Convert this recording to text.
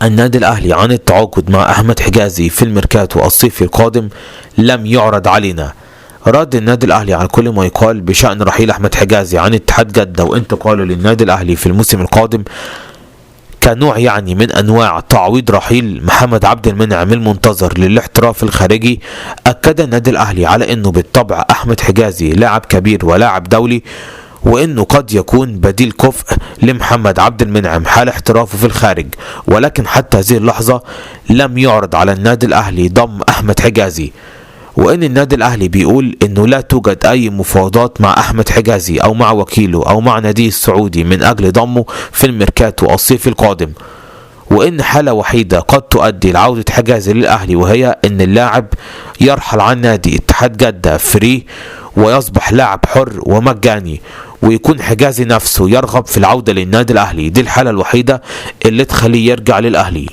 النادي الأهلي عن التعاقد مع أحمد حجازي في الميركاتو الصيفي القادم لم يعرض علينا. رد النادي الأهلي على كل ما يقال بشأن رحيل أحمد حجازي عن اتحاد جدة وانتقاله للنادي الأهلي في الموسم القادم كنوع من أنواع تعويض رحيل محمد عبد المنعم المنتظر للاحتراف الخارجي. أكد النادي الأهلي على أنه بالطبع أحمد حجازي لاعب كبير ولاعب دولي، وأنه قد يكون بديل كفء لمحمد عبد المنعم حال احترافه في الخارج، ولكن حتى هذه اللحظة لم يعرض على النادي الأهلي ضم أحمد حجازي، وان النادي الاهلي بيقول انه لا توجد اي مفاوضات مع احمد حجازي او مع وكيله او مع ناديه السعودي من اجل ضمه في الميركاتو الصيفي القادم، وان حالة وحيدة قد تؤدي لعودة حجازي للاهلي، وهي ان اللاعب يرحل عن نادي اتحاد جدة فري ويصبح لاعب حر ومجاني، ويكون حجازي نفسه يرغب في العودة للنادي الاهلي. دي الحالة الوحيدة اللي تخليه يرجع للاهلي.